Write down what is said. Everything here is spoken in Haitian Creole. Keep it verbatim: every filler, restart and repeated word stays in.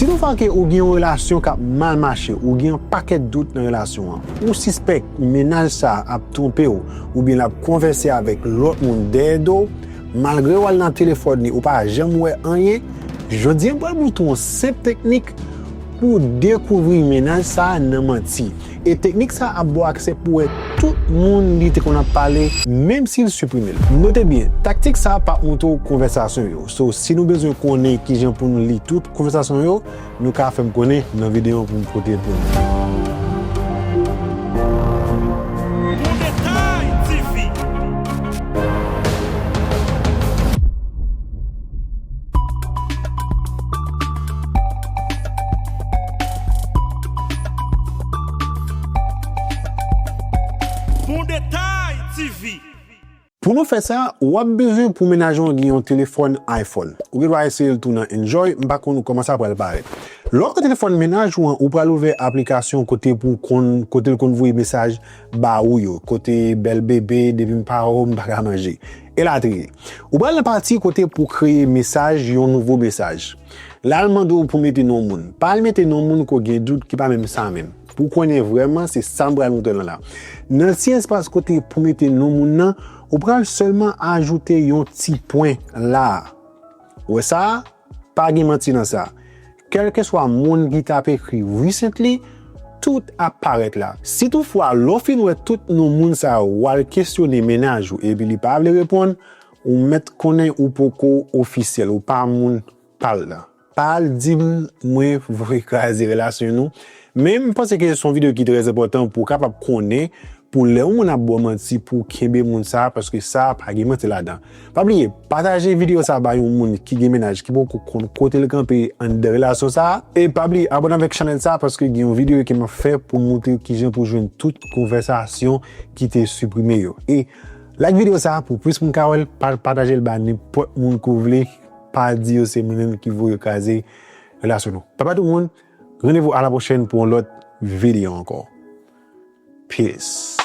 Si toutfwa ke ou gen yon relasyon k ap mal mache, ou gen yon pakèt dout nan relasyon an, ou sispèk mennaj sa a ap twonpe w, oubyen l ap konvèse avèk lòt moun dèyè do w, malgre w al nan telefòn li, ou pa janm wè anyen, jodi a m pral montre w yon senp teknik pou w dekouvri mennaj sa a nan manti. E teknik sa a ap ba w aksè pou w wè tout moun li te konn ap pale, menm si l siprime l. Note byen, taktik sa a p ap montre w konvèsasyon yo. So, si nou bezwen konnen kijan pou nou li tout konvèsasyon yo, nou ka fè m konnen nan videyo pou m pote l pou nou. Bon Detay T V. Bon Detay T V. Pou nou fè sa, w ap bezwen pou mennaj ou an gen yon telefòn iPhone. Ou gen dwa eseye l tou nan Android, m pa konn kòman sa pral parèt. Lè w gen telefòn mennaj ou an, ou pral ouvè aplikasyon kote pou w konn, kote l konn voye mesaj ba ou yo, kote bèl bebe, depi m pa wè w, m pa ka manje, elatriye. Ou pral nan pati kote pou kreye mesaj, yon nouvo mesaj. La, l mande w pou mete non moun. Pa al mete non moun ke w gen dout ki pa menm sa menm. Pou w konnen vrèman, se sa m pral montre w la. Nan ti espas kote pou mete non moun nan, ou pral sèlman ajoute yon ti pwen la. Ou wè sa? Pa gen manti nan sa. Kèlkeswa moun ki t ap ekri recently, tout ap parèt la. Si toutfwa, lè w fin wè tout non moun sa yo, w al kesyone mennaj ou epi li pa vle reponn, ou mèt konnen ou poko ofisyèl, ou pa moun pa l la. Pa al di m mwen voye kraze relasyon nou. Men m panse ke se yon videyo ki trè enpòtan pou w kapab konnen, pou lè yon moun ap ba w manti, pou w kenbe moun sa a, paske sa a pa gen manti ladan. Pa bliye, pataje videyo sa a ba yon moun ki gen mennaj ki poko konn kote l kanpe anndan relasyon sa a. E pa bliye abòne avèk chanèl sa a, paske gen yon videyo ke m ap fè pou m montre w kijan pou w jwenn tout konvèsasyon ki te siprime yo. E like videyo sa a pou plis moun ka wè l, pa, pataje l ba nenpòt moun ke w vle. Pa di yo se mwen menm ki voye kraze relasyon nou. Bye bye tout moun. Randevou a la pwochèn pou yon lòt videyo ankò. Peace.